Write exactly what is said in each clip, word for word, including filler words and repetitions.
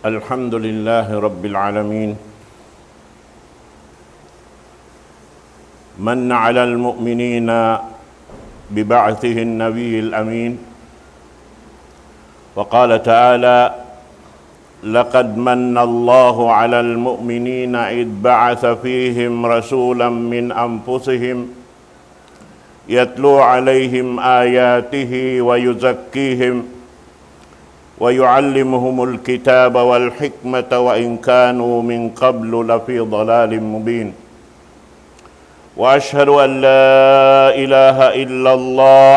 الحمد لله رب العالمين. من على المؤمنين ببعثه النبي الأمين. وقال تعالى: لقد من الله على المؤمنين إذ بعث فيهم رسولا من أنفسهم يتلو عليهم آياته ويزكيهم ويعلمهم الكتاب والحكمة وإن كانوا من قبل لفي ضلال مبين. وأشهد أن لا إله إلا الله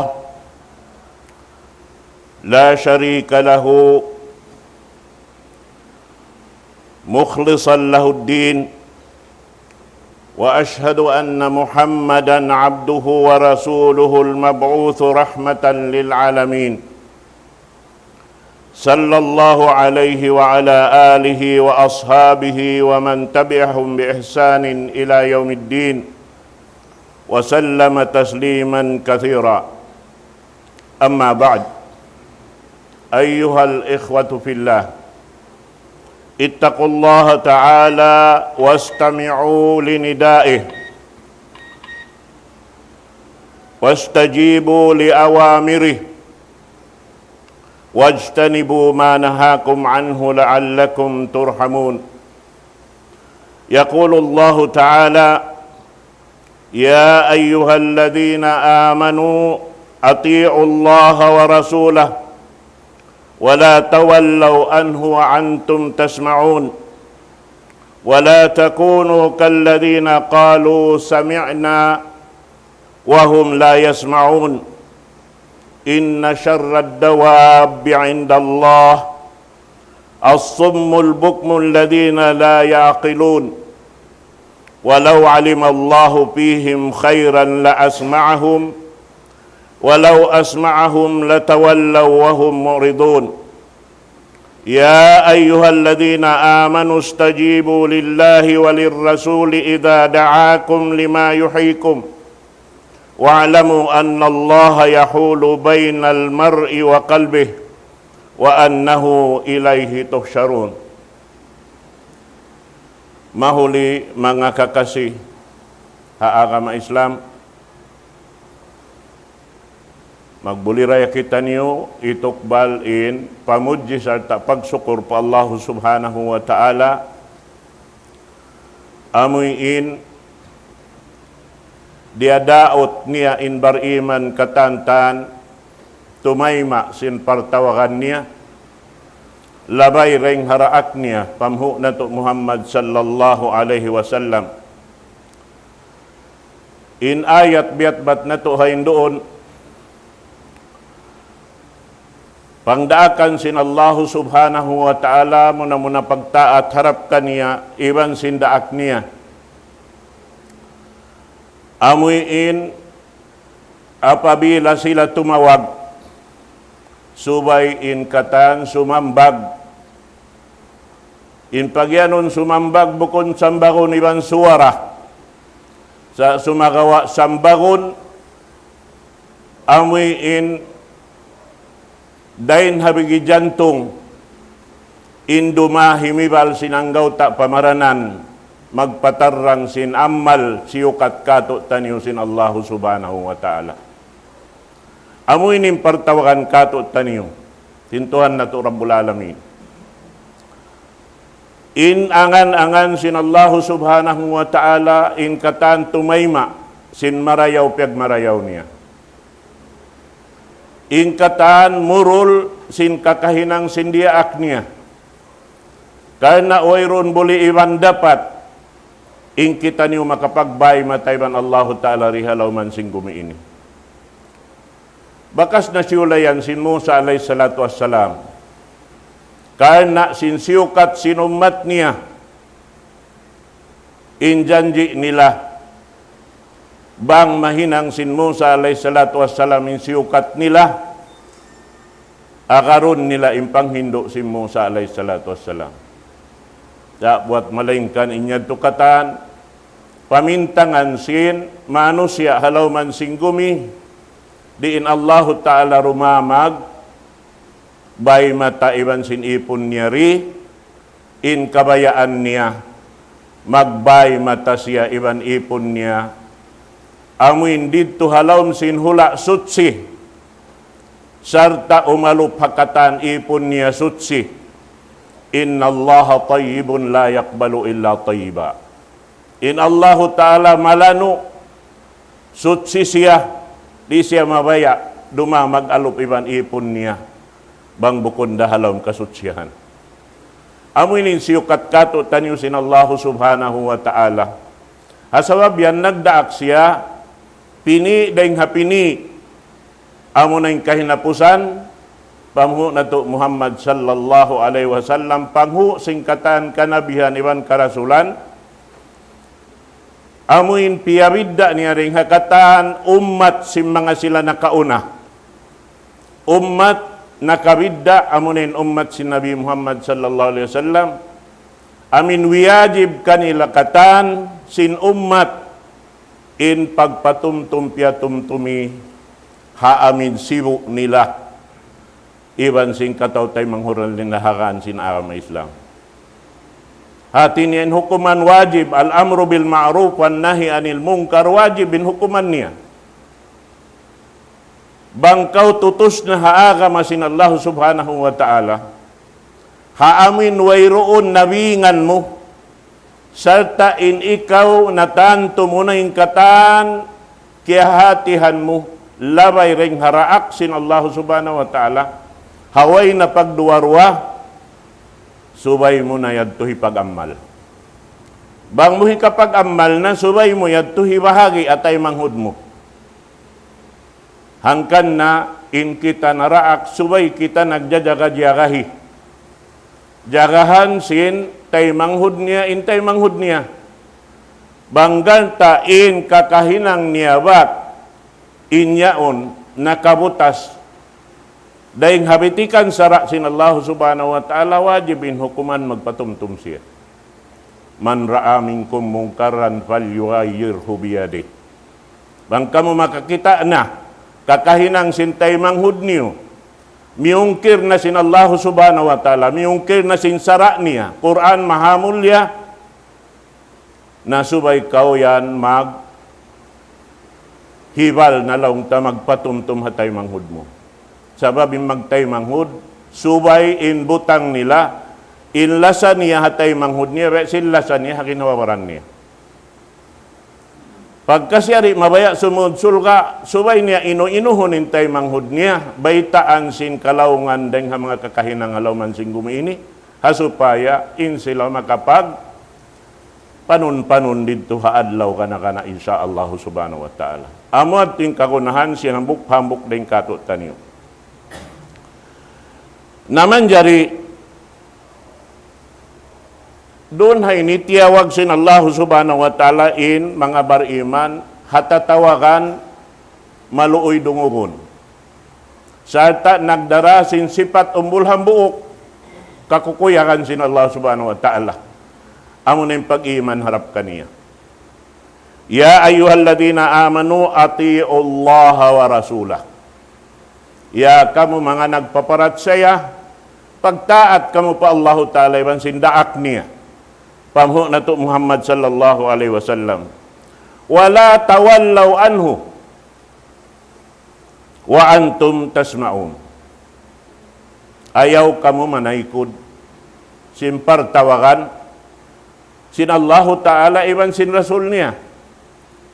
لا شريك له مخلصا له الدين، وأشهد أن محمدا عبده ورسوله المبعوث رحمة للعالمين، صلى الله عليه وعلى آله وأصحابه ومن تبعهم بإحسان إلى يوم الدين، وسلم تسليما كثيرا. أما بعد، أيها الإخوة في الله، اتقوا الله تعالى واستمعوا لندائه واستجيبوا لأوامره واجتنبوا ما نهاكم عنه لعلكم ترحمون. يقول الله تعالى: يا أيها الذين آمنوا أطيعوا الله ورسوله ولا تولوا عنه وأنتم تسمعون ولا تكونوا كالذين قالوا سمعنا وهم لا يسمعون. إن شر الدواب عند الله الصم البكم الذين لا يعقلون. ولو علم الله فيهم خيرا لأسمعهم ولو أسمعهم لتولوا وهم معرضون. يا أيها الذين آمنوا استجيبوا لله وللرسول إذا دعاكم لما يحييكم واعلموا أن الله يحول بين المرء وقلبه وأنه إليه تحشرون. Mahuli manga kakasi ha agama Islam, magbuliraya kitaniyu itukbal in pamudji sarta' pagsukur pa Allahu Subhanahu wa Ta'ala, amuin diyadaut niya in bariman katantan tumayma' sin partawagan niya, labay dayng ha daak niya, panghu' natu' Muhammad sallallahu alayhi wasallam. In ayat biyatbat natu' ha yan duun, pangdaakan sin Allahu Subhanahu wa Ta'ala, muna-muna pagtaat harap kaniya, iban sin daak niya. Amuin apabila sila tumawag, subay in katan sumambag. In pagiyanun sumambag bukun sambagun iban suwara. Sa' sumagawa' sambagun amuin dayn ha bigi jantung, in duma himibal sin anggawta' pamaranan, magpatarrang sin amal siyukat kātu'niyu sin Allahu Subhanahu wa Ta'ala. Amuin in partawagan kātu'niyu sin Tuhan natu' Rabbul Alamin. In angan-angan sin Allahu Subhanahu wa Ta'ala, in katan tumayma' sin marayaw piyagmarayaw niya. In katan murul sin kakahinang sin diyaak niya. Karna' wayruun buli iban dapat in kitaniyu makapagbay mata iban Allahu Ta'ala di ha lawm sin gumi ini. Bakas na siyulayan sin Musa alayhi salatu wassalam. Karna' sin siyukat sin ummat niya, in janji' nila, bang mahinang sin Musa alayhi salatu wassalam in siyukat nila, agarun nila in panghindu' sin Musa alayhi salatu wassalam. Sa' buwat malaingkan in yadtu katan, pamintangan sin manusiya' ha lawm sin gumi, diin Allahu Ta'ala rumamag, bay mata iban sin ipun niya di, in kabayaan niya, magbay mata siya iban ipun niya, amuin didtu ha lawm sin hula' suchi, sarta' umalup ha katan ipun niya suchi. إن الله طيب لا يقبل إلا طيبا. In Allahu Ta'ala malanu', suchi siya, di' siya mabaya' dumā mag-alup iban ipun niya bang bukun da ha lawm kasuchihan. Amu ini in siyukat kātu'niyu sin Allahu Subhanahu wa Ta'ala. Ha sabab yan nagdaak siya, pini' dayng ha pini', amuna in kahinapusan, panghu' natu' Muhammad sallallahu alayhi wasallam, panghu' sin katan kanabihan iban karasulan, amuin piyabidda' niya dayng ha katan ummat sin manga sila nakauna. Ummat nakabidda', amuna in ummat sin Nabi Muhammad sallallahu alayhi wasallam, amuin wiyajib kanila katan sin ummat in pagpatumtum piyatumtumi ha amuin sibu' nila iban sin kataw-taymanghuran nila ha dān sin agama Islam. Hāti niya in hukuman wajib, الأمر بالمعروف والنهي عن المنكر, wajib in hukuman niya. Bang kaw tutus na ha agama sin Allah Subhanahu wa Ta'ala, ha amuin wayruun nabingan mu, sarta' in ikaw natantu mu na in katan kiyahatihan mu, labay dayng ha daak sin Allah Subhanahu wa Ta'ala, ha way na pagduwa-ruwa, subay mu na yadtu hipag-ammal. Bang mu hikapag-ammal na, subay mu yadtu hibahagi' ha taymanghud mu. Hangkan na in kita naraak, subay kita nagjajaga-jagahi. Jagahan sin taymanghud niya, in taymanghud niya. Bang ganta' in kakahinang niya bat, in yaun nakabutas dayng ha bitikan sara' sin Allah Subhanahu wa Ta'ala, wajib in hukuman magpatumtum siya. من رأى منكم منكرا فليغيره بيده. Bang kamu makakita' na kakahinang sin taymanghud niyu, miyungkir na sin Allah Subhanahu wa Ta'ala, miyungkir na sin sara' niya, Qur'an mahamulya, na subay kaw yan maghibal na laung ta magpatumtum ha taymanghud mu. Sabab in magtaymanghud, subay in butang nila, in lasa niya ha taymanghud niya, biya' sin lasa niya ha ginhawa-baran niya. Pagka siya di' mabaya' sumūd surga', subay niya inu-inuhun in taymanghud niya, baytaan sin kalaungan dayng ha manga kakahinang ha lawm sin gumi ini, ha supaya in sila makapagpanun-panun didtu ha adlaw kana-kana, insya Allah Subhanahu wa Ta'ala. Amu yadtu in kagunahan sin hambuuk-hambuuk dayng kātu'niyu. Na manjari, duun ha ini tiyawag sin Allah Subhanahu wa Ta'ala in manga bariman ha tatawagan maluuy dungugun. Sarta' nagdara sin sipat umbul hambuuk kakukuyagan sin Allah Subhanahu wa Ta'ala. Amuna in pag-iman harap kaniya. يا أيها الذين آمنوا أطيعوا الله ورسوله. Ya kamu manga nagpaparachaya, pagtaat kamu pa Allahu Ta'ala iban sin daak niya, panghu' natu' Muhammad sallallahu alayhi wasallam. ولا تولوا عنه وأنتم تسمعون. Ayaw kamu manaykud sin partawagan sin Allahu Ta'ala iban sin Rasul niya.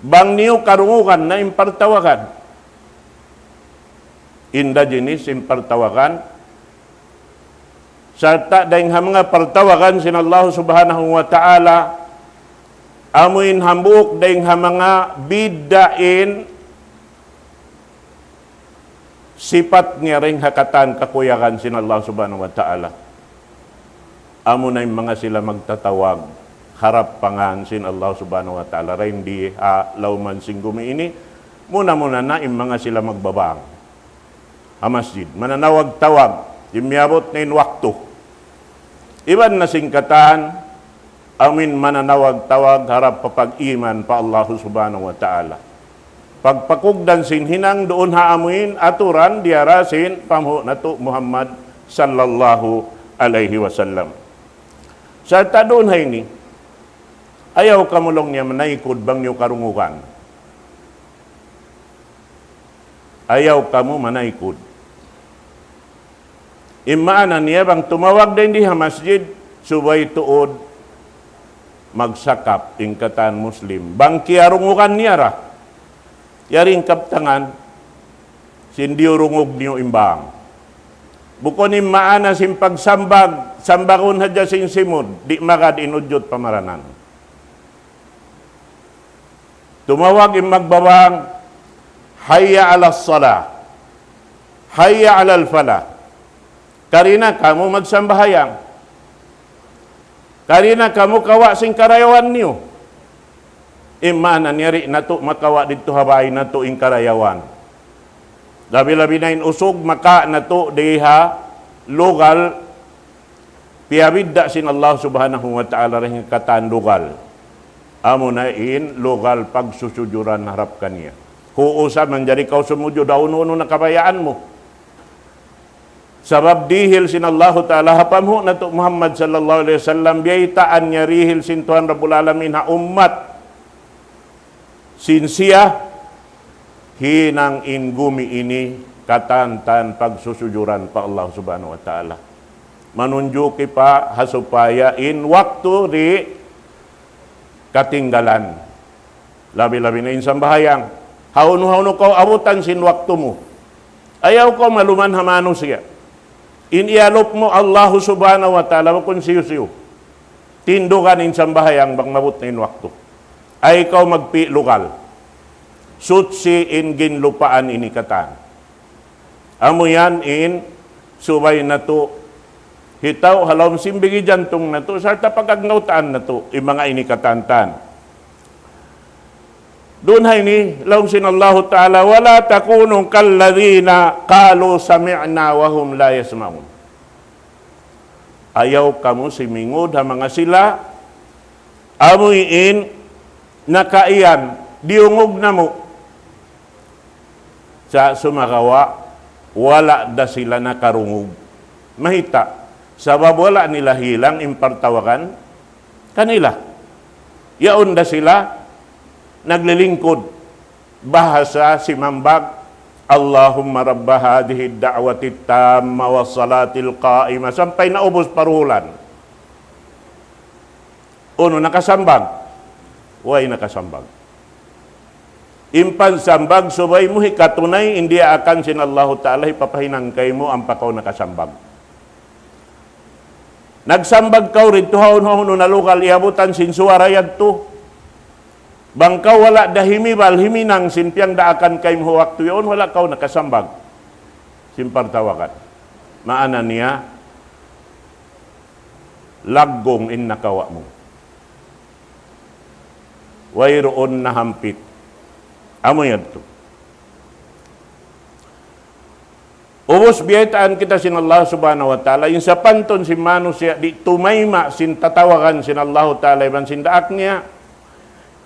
Bang niyu karungugan na in partawagan. Inda jinis in partawagan. Sarta' dayng ha manga partawagan sin Allah Subhanahu wa Ta'ala, amuin hambuuk dayng ha manga bidda' in sipat niya dayng ha katan kakuyagan sin Allah Subhanahu wa Ta'ala. Amuna in manga sila magtatawag harap pa ngān sin Allah Subhanahu wa Ta'ala, dayng di ha lawm sin gumi ini, muna-muna na in manga sila magbabang ha masjid, mananawag-tawag, di' miyabut na in waktu. Iban na sin katan, amuin mananawag-tawag harap pa pag-iman pa Allah Subhanahu wa Ta'ala. Pagpakugdan sin hinang duun ha amuin aturan diyara sin panghu' natu' Muhammad sallallahu alayhi wasallam. Sarta' duun ha ini, ayaw kamu laung niya manaykud bang niyu karungugan. Ayaw kamu manaykud. In maana niya bang tumawag dayn di ha masjid, subay tuud magsakap in katan Muslim. Bang kiyarungugan niya ra, yari in kabtangan, sin diyurungug niyu imbang. Bukun in maana sin pagsambag, sambagun hadja sin simud, di' magad in udjut pamaranan. Tumawag in magbabang, "Hayya ala salah, hayya ala falah." Kari na kamu magsambahayang. Kari na kamu kawa' sin karayawan niyu. In maana niya di' natu' makawa' didtu ha bay natu' in karayawan. Labi-labi na in usug makawa' natu' di ha lugal piyabidda' sin Allah Subhanahu wa Ta'ala dayn ha katan lugal. Amuna in lugal pagsusujuran harap kaniya. Huusa manjari kaw sumujud, unu-unu na kabayaan mu. Sabab dihil sin Allahu Ta'ala ha panghu' natu' Muhammad sallallahu alayhi wasallam, biyaytaan niya dihil sin Tuhan Rabbul Alamin ha ummat sin siya, hinang in gumi ini katantan pagsusujuran pa Allah Subhanahu wa Ta'ala. Manunjuki pa ha supaya in waktu di' katinggalan. Labi-labi na in sambahayang. Hawnu-hawnu kaw abutan sin waktu mu. Ayaw kaw maluman ha manusiya'. In iyalup mu Allahu Subhanahu wa Ta'ala, bukun siyu-siyu. Tindugan in sambahayang bang maabut na in waktu. Ay kaw magpi' lugal. Sutsi in ginlupaan ini katan. Amu yan in subay natu' hitaw ha lawm sin bigi jantung natu', sarta' pag-agnawtaan natu', in manga ini katantan. Duun ha ini, laung sin Allahu Ta'ala, "Wa la takunu kalladhina qalu sami'na wa hum la yasma'un." Ayaw kamu simingud ha manga sila, amuin, nakaiyan, diyungug namu'. Sa' sumagawa', wala' da sila nakarungug. Mayta', sabab wala' nila hilang in partawagan kanila. Yaun da sila naglilingkud. Bahasa simambag, اللهم رب هذه الدعوة التامة والصلاة القائمة. Sampay naubus paruhulan. Unu nakasambag? Way nakasambag. In pagsambag subay mu hikatunay, in diyaakan sin Allahu Ta'ala hipapahinang kaymu ampa kaw nakasambag. Nagsambag kaw didtu ha unu-unu na lugal, iyabutan sin suwara yadtu. Bang kaw wala' da himibal, himinang sin piyagdaakan kaymu ha waktu yaun, wala' kaw nakasambag. Sin partawagan. Maana niya, laggung in nakawa' mu. Wayruun nahampit. Amu yadtu. Ubus biyaytaan kita sin Allah Subhanahu wa Ta'ala, in sapantun sin manusiya' di' tumayma' sin tatawagan sin Allahu Ta'ala iban sin daak niya.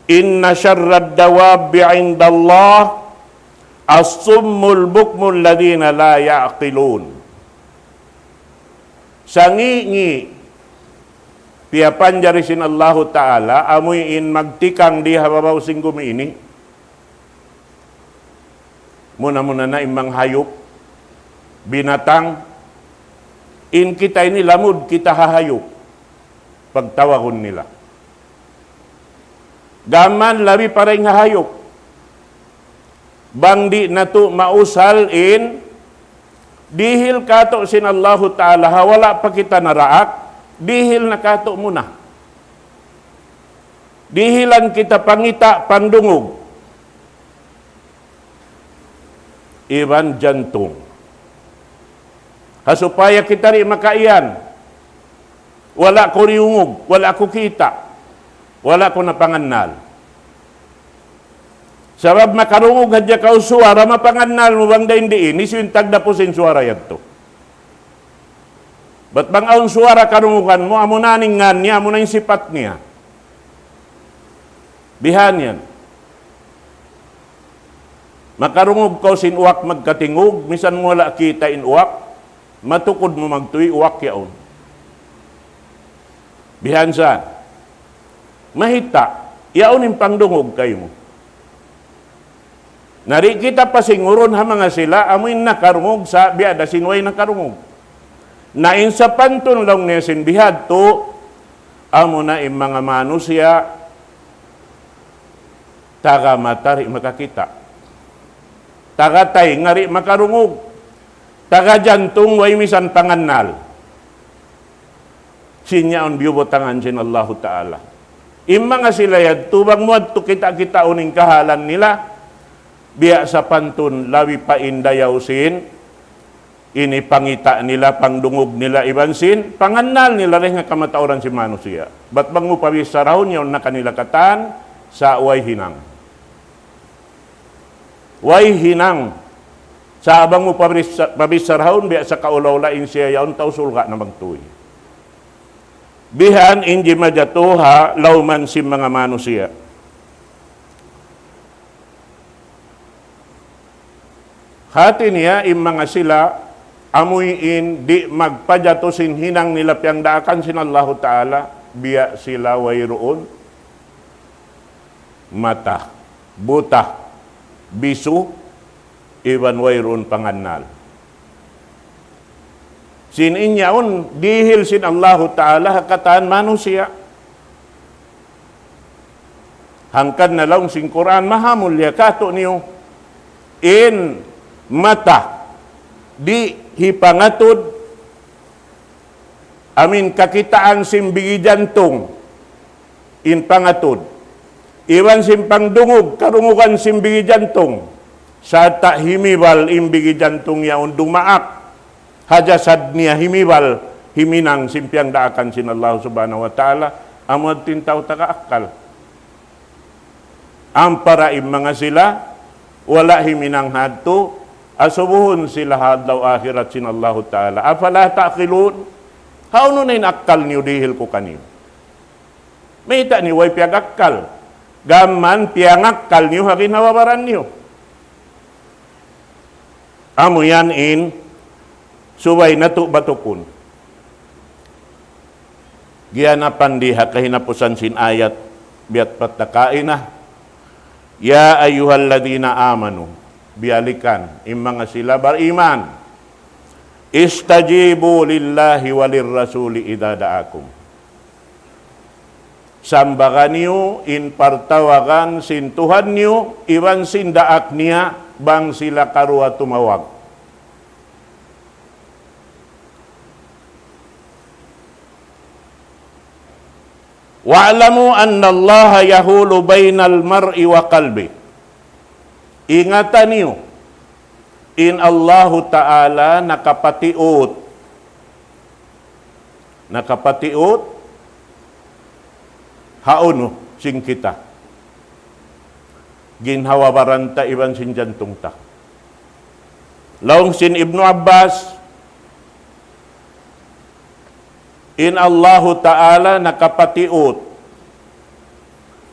إن شر الدواب عند الله الصم البكم الذين لا يعقلون. Sangi'-ngi' piyapanjari sin Allahu Ta'ala, amuin magtikang di ha babaw sin gumi ini. Muna-muna na in manga hayup, binatang, in kita ini lamud kita ha hayup. Pagtawagun nila. Gām labi pa dayn ha hayup. Bang di' natu' mausal in, dihil kātu' sin Allahu Ta'ala, ha wala' pa kita naraak, dihil na kātu' muna. Dihilan kita pangita', pandungug. Iban jantung. Ha supaya kita di' makaiyan. Wala' ku diyungug, wala' ku kita', wala' ku napangannal. Sabab makarungug hadja kaw suwara, mapangannal mu bang dayn di ini, hisiyu in tagdapu sin suwara yadtu. Bat bang awn suwara karungugan mu, amuna in ngān niya, amuna in sipat niya. Bihan yan. Makarungug kaw sin uwak magkatingug, misan mu wala' kita' in uwak, matukud mu magtuy uwak yaun. Bihan sa, mahita, yaun in pangdungug kaymu. Na di' kita pasingurun ha manga sila, amu in nakarungug sa' biya' da sin way nakarungug. Na in sapantun laung niya sin bihadtu, amu na in manga manusiya', taga mata di' makakita'. Taga taynga di' makarungug. Taga jantung way misan pangannal. Sin yaun biyubutangan sin Allahu Ta'ala. In manga sila yadtu bang mu yadtu kita'-kitaun in kahalan nila, biya' sapantun labi pa in dayaw sin, ini pangita' nila, pangdungug nila, iban sin pangannal nila dayn ha kamatauran sin manusiya'. Bat bang mu pabichara yaun na kanila katan, sa' way hinang. Way hinang. Sa' bang mu pabis-, pabichara yaun, biya' sa kaula-ula in siya yaun tau surga' na magtuy. Bihan in jimajatu ha lawman sin manga manusiya'. Hati niya in manga sila, amuin di' magpajatu sin hinang nila piyangdaakan sin Allahu Ta'ala, biya' sila wayruun mata, buta, bisu, iban wayruun pangannal. Sin in yaun, dihil sin Allahu Ta'ala ha katan manusiya'. Hangkan na laung sin Qur'an, mahamulliya katu' niyu, in mata, di' hipangatud, amuin kakitaan sin bigi jantung, in pangatud. Iban sin pangdungug, karungugan sin bigi jantung. Sarta' himibal in bigi jantung yaun dumaak. Ha jasad niya himibal, himinang sin piyangdaakan sin Allah Subhanahu wa Ta'ala, amu yadtu in tau taga akkal. Ampara in manga sila, wala' himinang hadtu, asubuhun sila ha adlaw akhirat sin Allahu Ta'ala. أفلا تعقلون؟ Hawnu na in akkal niyu dihil ku kaniyu? Mayta' niyu way piyag-akkal? Gam mayan piyangakkal niyu ha ginhawa-baran niyu. Amu yan in subay natu' batukun. Giyanapan di ha kahinapusan sin ayat, biya' pat ta kaina. يا أيها الذين آمنوا, biyalikan, in manga sila bariman. استجيبوا لله وللرسول إذا دعاكم. Sambaga niyu in partawagan sin Tuhan niyu, iban sin daak niya, bang sila karuwa tumawag. واعلموا أن الله يحول بين المرء وقلبه. Ingata niyu, in Allahu Ta'ala nakapatiut. Nakapatiut, ha unu sin kita. Ginhawa-baran ta iban sin jantung ta. Laung sin Ibnu Abbas, in Allahu Ta'ala nakapatiut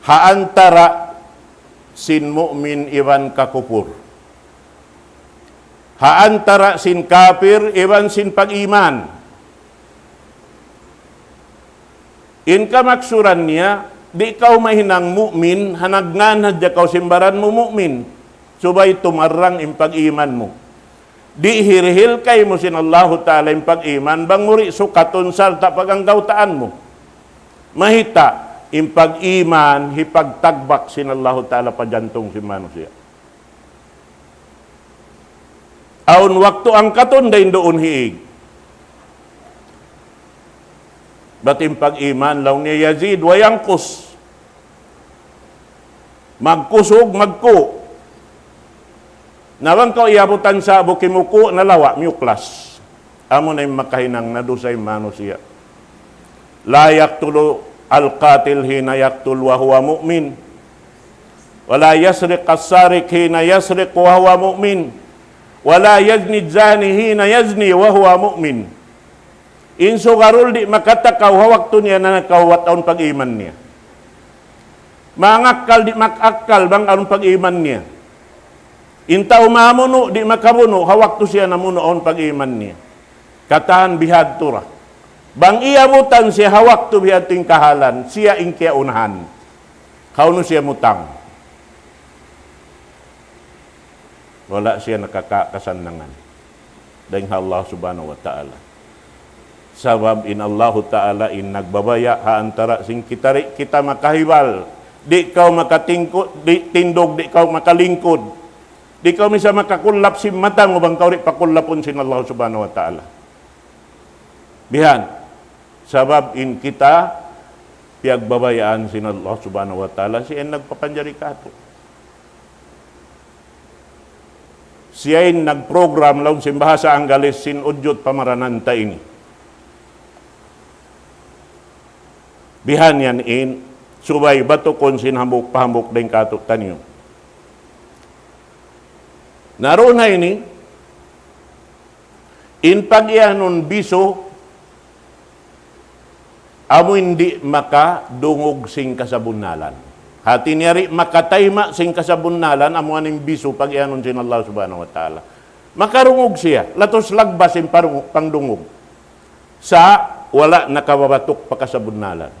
ha antara sin mu'min iban kakupur. Ha antara sin kapir iban sin pag-iman. In kamaksuran niya, di' kaw mahinang mu'min, ha nagngan hadja kaw sin baran mu mu'min. Subay tumarrang in pag-iman mu. Di' hirihil kaymu sin Allahu Ta'ala in pag-iman, bang mu di' sukatun sarta' pag-anggawtaan mu. Mahita, in pag-iman, hipagtagbak sin Allahu Ta'ala pa jantung sin manusiya'. Awn waktu angkatun dayn duun hiig. Bat in pag-iman laung niya يزيد وينقص. Magkusug, magku'. Na bang kaw iyabutan sa'bu kimuku', nalawa', miyuklas. Amu na in makahinang na dusa in manusiya'. لا يقتل القاتل حين يقتل وهو مؤمن، ولا يسرق السارق حين يسرق وهو مؤمن، ولا يزني الزاني حين يزني وهو مؤمن. In sugarul di' makatakaw ha waktu niya nanakaw bat awn pag-iman niya. Mangakkal di' makakkal bang awn pag-iman niya. In tau mamunu' di' makabunu' ha waktu siya namunu' awn pag-iman niya. Katan bihadtu ra. Bang iyabutan siya ha waktu biya' ha yan in kahalan, siya in kiyaunahan. Hawnu siya mutang? Wala' siya nakaka-, kasannangan dayn ha Allah Subhanahu wa Ta'ala. Sabab in Allahu Ta'ala in nagbabaya' ha antara' sin kita di' kita makahibal. Di' kaw makatingku-, di' tindug, di' kaw makalingkud. Di' kaw misan makakullap sin mata mu bang kaw di' pakullapun sin Allah Subhanahu wa Ta'ala. Bihan. Sabab in kita piyagbabayaan sin Allah Subhanahu wa Ta'ala, siya in nagpapanjari kātu'. Siya in nag-program laung sin bahasa Anggalis sin udjut pamaranan ta ini. Bihan yan in subay batukun sin hambuuk pa hambuuk dayn kātu'niyu. Na duun ha ini, in pagiyanun bisu, amu in di' makadungug sin kasabunnalan. Hati niya di' makatayma' sin kasabunnalan, amu in bisu pagiyanun sin Allah Subhanahu wa Ta'ala. Makadungug siya, latus lagbas in parungu-, pangdungug. Sa' wala' nakababatuk pa kasabunnalan.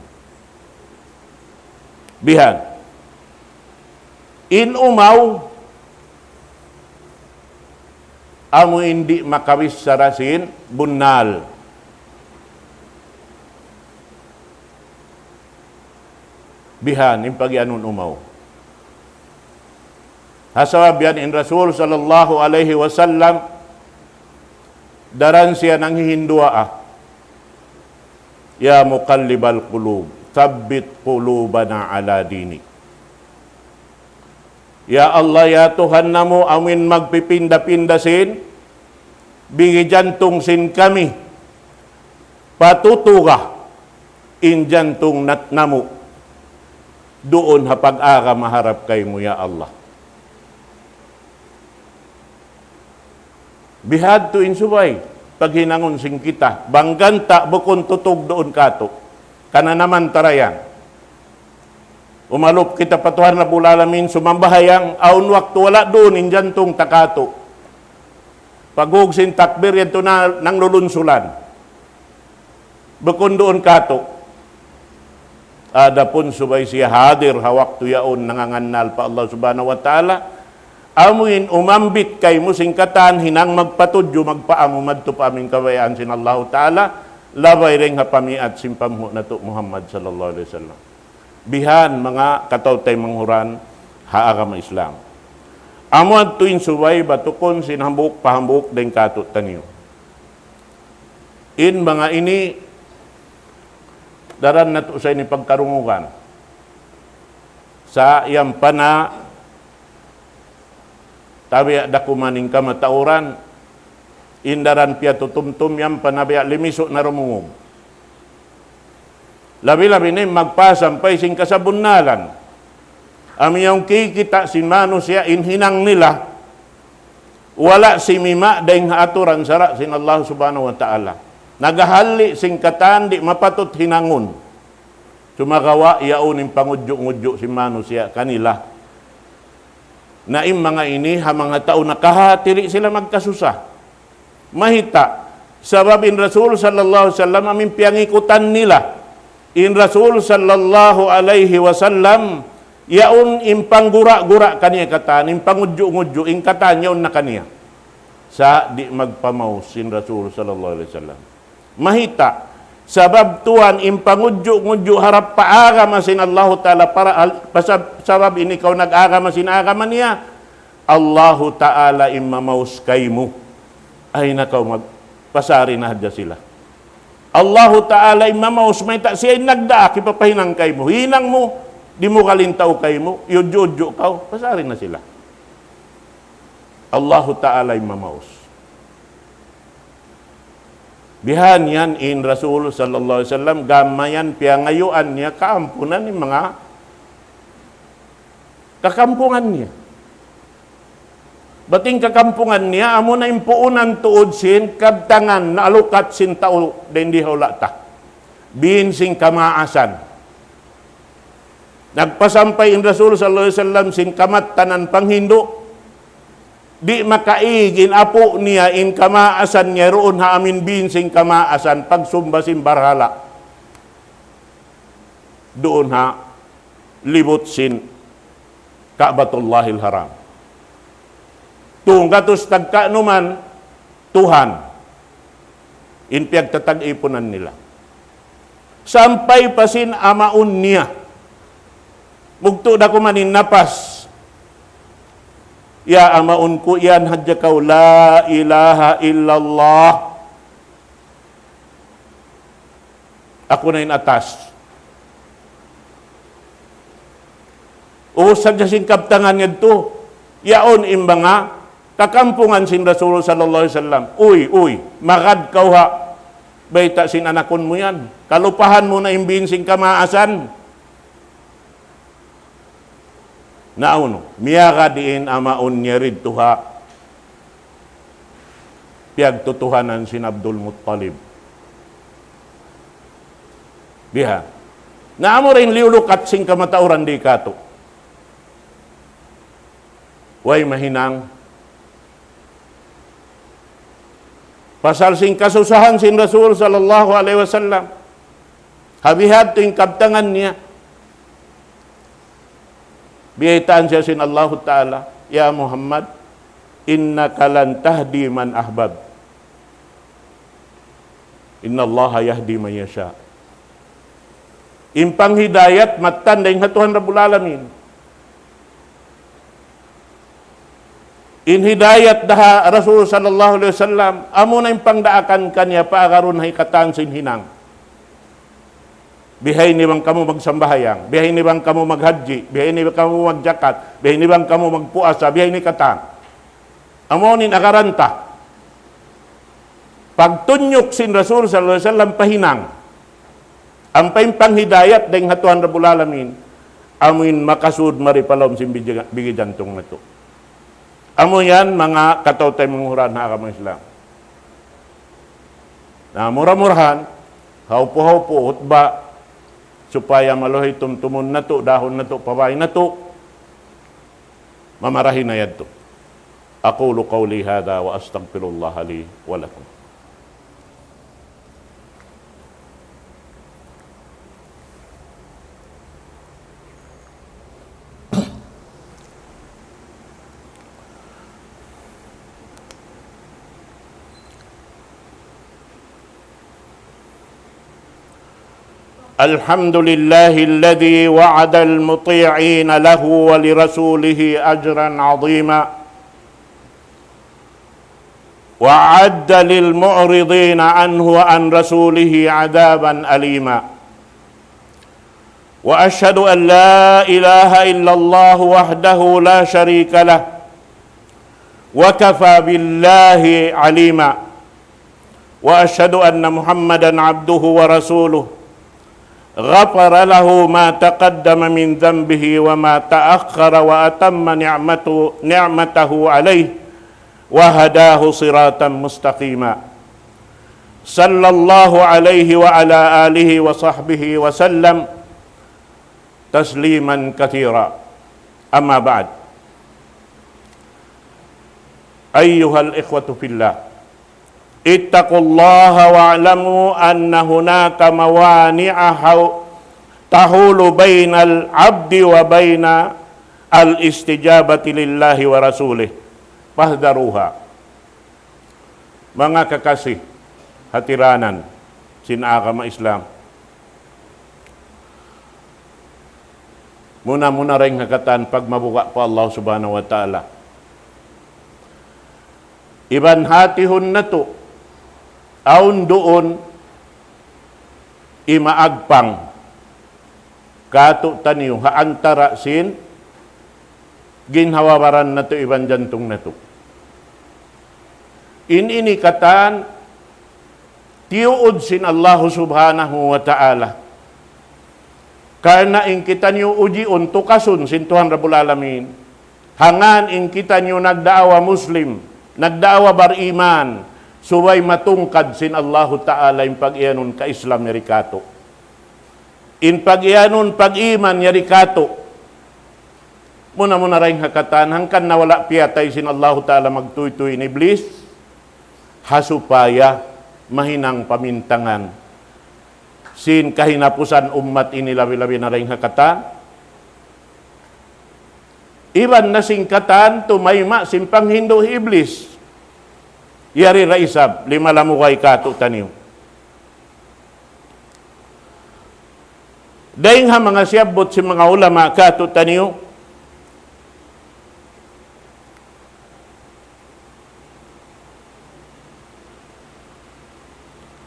Bihan. In umaw, amu in di' makabichara sin bunnal. Bihan, in pagiyanun umaw. Ha sabab yan in Rasul sallallahu alayhi wasallam, daran siya nanghihinduwaa, يا مقلب القلوب ثبت قلوبنا على دينك. Ya Allah, ya Tuhan namu', amu in magpipinda-pinda sin bigi jantung sin kami, patutuga in jantung nat-, namu' duun ha pag-agama harap kaymu, ya Allah. Bihadtu in subay paghinangun sin kita, bang ganta' bukun tutug duun kātu'. Kananaman tarayan. Umalup kita pa Tuhan Rabbul Alamin, sumambahayang, awn waktu wala' duun in jantung ta kātu'. Pag'ubus sin takbir yadtu na nanglulunsulan. Bukun duun kātu'. Adapun subay siya hadir ha waktu yaun nangangannal pa Allah Subhanahu wa Ta'ala, amu in umambit kaymu sin katan hinang magpatudju, magpaamu madtu pa amu in kabayaan sin Allahu Ta'ala, labay dayn ha pamiat sin panghu' natu' Muhammad sallallahu alayhi wasallam. Bihan manga kataw-taymanghuran ha agama Islam. Amu yadtu in subay batukun sin hambuuk pa hambuuk dayn kātu'niyu. In manga ini, daran natu' sa ini pagkarungugan. Sa' yan pa na tabiya' da kuman in kamatauran, in daran piyatutumtum yan pa na biya' limisu na rumungug. Labi-labi na in magpasampay sin kasabunnalan. Amu yan kikita' sin manusiya' in hinang nila, wala' simima' dayn ha aturan sara' sin Allah Subhanahu wa Ta'ala. Naghahalli' sin katan di' mapatut hinangun. Sumagawa' yaun in pangudju'-ngudju' sin manusiya' kanila. Na in manga ini, ha manga tau nakahati, di' sila magkasusa. Mayta'? Sabab in Rasul sallallahu alayhi wasallam amu in piyangikutan nila. In Rasul sallallahu alayhi wasallam, yaun in panggura-gura kaniya katan, in pangudju'-ngudju', in katan yaun na kaniya. Sa' di' magpamaus in Rasul sallallahu alayhi wasallam. Mayta'? Sabab tuwan in pangudju'-ngudju' harap pa agama sin Allahu Ta'ala para al-, pasab-, sabab in ikaw nag-agama sin agama niya, Allahu Ta'ala in mamaus kaymu. Ay nakaw mag-, pasari na hadja sila. Allahu Ta'ala in mamaus, mayta' siya in nagdaak, hipapahinang kaymu. Hinang mu, di' mu kalintaw kaymu, iyudju'-udju' kaw, pasari na sila. Allahu Ta'ala in mamaus. Bihan yan in Rasul sallallahu alayhi wasallam, gam mayan piyangayuan niya kaampunan in manga kakampungan niya. Bat in kakampungan niya, amuna in puunan tuud sin kabtangan naalukat sin tau dayn di ha hula' ta. Biin sin kamaasan. Nagpasampay in Rasul sallallahu alayhi wasallam sin kamattanan panghindu'. Di' makaig in apu' niya, in kamaasan niya duun ha amuin binsing kamaasan, pagsumba sin barhala'. Duun ha libut sin Ka'batullahil Haram. Tunggatus tagkanuman Tuhan in piyagtatag-ipunan nila. Sampay pa sin amaun niya. Bugtu' da kuman in napas. Ya amaun ku, yan hadja kaw, la ilaha illallah. Aku na in atas. Ubus sadja sin kabtangan yadtu, yaun in manga kakampungan sin Rasul sallallahu alayhi wasallam. Uy, uy, magad kaw ha. Bayta' sin anakun mu yan. Kalupahan mu na in binsing kamaasan. Na unu, miyagad in amaun niya didtu ha piyagtutuhanan sin Abdul Muttalib. Biha. Na amu ra in liyulukat sin kamatauran di katu'. Way mahinang. Pasal sin kasusahan sin Rasul sallallahu alayhi wasallam. Ha bihadtu in kabtangan niya. Biyaytaan siya sin Allahu Ta'ala, "Ya Muhammad, innaka lan tahdi man ahbab. Innallaha yahdi man yasha." In panghidayat mattan dayn ha Tuhan Rabbul Alamin. In hidayat da ha Rasul sallallahu alayhi wasallam, amuna in pangdaakan kaniya pa agarun ha katan sin hinang. Bihaini bang kamu magsambahayang, bihaini bang kamu maghajji, bihaini bang kamu magjakat, bihaini bang kamu magpuasa, bihaini katan. Amu in agaran ta. Pagtunjuk sin Rasul sallallahu alayhi wasallam pa hinang. Ampa in panghidayat dayn ha Tuhan Rabbul Alamin. Amu in makasud mari pa lawm sin bigi, bigi jantung natu'. Amu yan manga kataw-taymanghuran ha agama Islam. Na mura-murahan, hawpu-hawpu, hutba, supaya maluhay tumtumun natu', dahun natu', pa bāy natu'. Mamarahi na yadtu. أقول قولي هذا وأستغفر الله لي ولكم. الحمد لله الذي وعد المطيعين له ولرسوله أجرا عظيما، وأعد للمعرضين عنه وعن رسوله عذابا أليما. وأشهد أن لا إله إلا الله وحده لا شريك له، وكفى بالله عليما. وأشهد أن محمدا عبده ورسوله، غفر له ما تقدم من ذنبه وما تأخر، وأتم نعمته، نعمته عليه، وهداه صراطا مستقيما. صلى الله عليه وعلى آله وصحبه وسلم تسليما كثيرا. أما بعد. أيها الإخوة في الله، اتقوا الله واعلموا أن هناك موانع حو-، تحول بين العبد وبين الاستجابة لله ورسوله، فاحذروها. Manga kakasi, hatiranan sin agama Islam. Muna-muna dayn ha katan pagmabuga' pa Allah Subhanahu wa Ta'ala. Iban hatihun natu', awn duun imaagpang kātu'niyu ha antara' sin ginhawa-baran natu' iban jantung natu'. In ini katan tiyuud sin Allahu Subhanahu wa Ta'ala. Karna' in kitaniyu ujiun, tukasun sin Tuhan Rabbul Alamin. Hangkan in kitaniyu nagdaawa Muslim, nagdaawa bariman, subay matungkad sin Allahu Ta'ala in pag-iyanun ka-Islam yari kātu'. In pag-iyanun pag-iman yari kātu'. Muna-muna dayn ha katan, hangkan na wala' piyatay sin Allahu Ta'ala magtuytuy in Iblis, ha supaya mahinang pamintangan sin kahinapusan ummat ini labi-labi na dayn ha katan. Iban na sin katan tumayma' sin panghindu' hi Iblis. Yari da isab, lima lamugay katu' taniyu. Dayn ha manga siyabbut sin manga ulama katu' taniyu,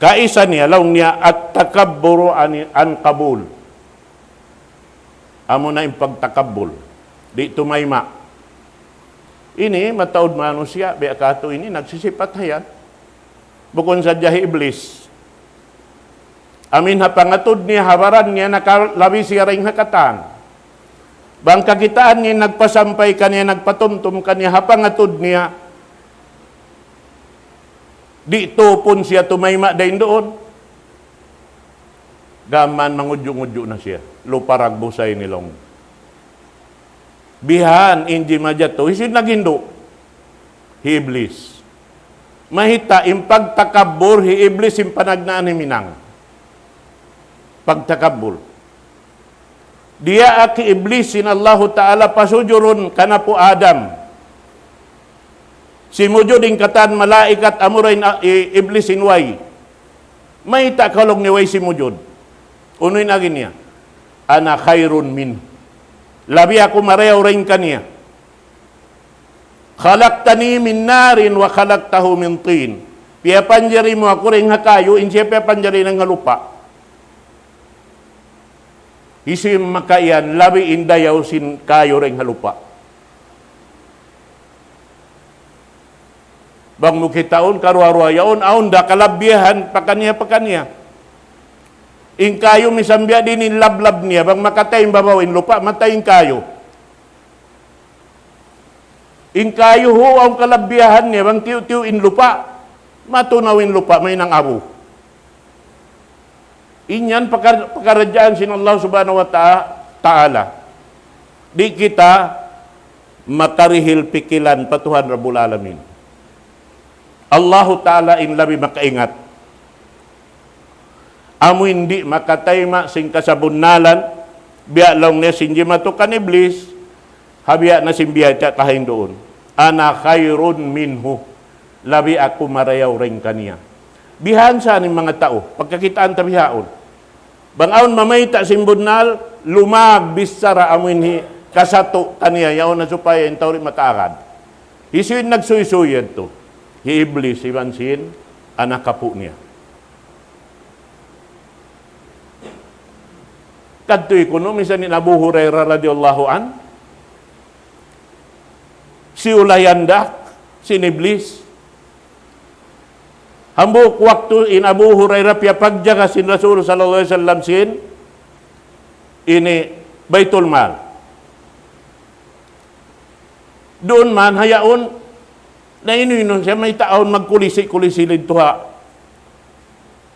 kaisa niya, laung niya, التكبر عن، عن قبول. Amuna in pagtakabbul. Di' tumayma'. Ini, mataud manusiya', biya' katu' ini, nagsisipat ha yan. Bukun sadja hi Iblis. Amin ha pangatud niya, ha baran niya, nakalabi siya dayn ha katan. Bang kakitaan niya, nagpasampay kaniya, nagpatumtum kaniya, ha pangatud niya, di' tupun siya tumayma' dayn duun. Gam mayan mangudju'-ngudju' na siya. Lupa ragbusay ni laung. Bihan in jimajatu, hisiyu in naghindu'? Hi Iblis. Mayta', in pagtakabbur, hi Iblis in panagnaan himinang. Pagtakabbur. Diyaak hi Iblis sin Allahu Ta'ala pasujurun kan Apu' Adam. Simujud in katan malaikat, amura in, i-, Iblis in way. Mayta' kaw, laung niya, way simujud? Unu in agi niya? أنا خير منه. Labi aku marayaw dayn kaniya. خلقتني من نار وخلقته من طين. Piyapanjari mu aku dayn ha kayu, in siya piyapanjari dayn ha lupa'. Hisiyu in makaiyan, labi in dayaw sin kayu dayn ha lupa'. Bang mu kitaun, karuwa-ruwa yaun, awn da kalabihan pakaniya-pakaniya. In kayu misan biya' diin in lablab niya, bang makatay in babaw in lupa', matay in kayu. In kayu hu, awn kalabihan niya, bang tiyu'-tiyu' in lupa', matunaw in lupa', mahinang abu. In yan pakar-, pakaradjaan sin Allah Subhanahu wa Ta'a-, Ta'ala. Di' kita makarihil pikilan pa Tuhan Rabbul Alamin. Allahu Ta'ala in labi makaingat. Amu in di' makatayma' sin kasabunnalan, biya' laung niya sin jimatu kan Iblis, ha biya' na sin biya' ta kahain duun. أنا خير منه. Labi aku marayaw dayn kaniya. Bihan sa in manga tau, pagkakitaan ta bihaun. Bang awn mamayta' sin bunnal, lumag bichara amu in hi kasatu kaniya, yaun na supaya in tau di' makaagad. Hisiyu in nagsuysuy yadtu? Hi Iblis, iban sin anak apu' niya. Kadtu kunu' misan in Abu Hurairah radiyallahu anhu, siyulayan da sin Iblis. Hambuuk waktu in Abu Hurairah piyapagjaga sin Rasul sallallahu alayhi wasallam sin ini Baytul Mal. Duun man ha yaun, na inu-inun siya, mayta' awn magkulisi-kulisi didtu ha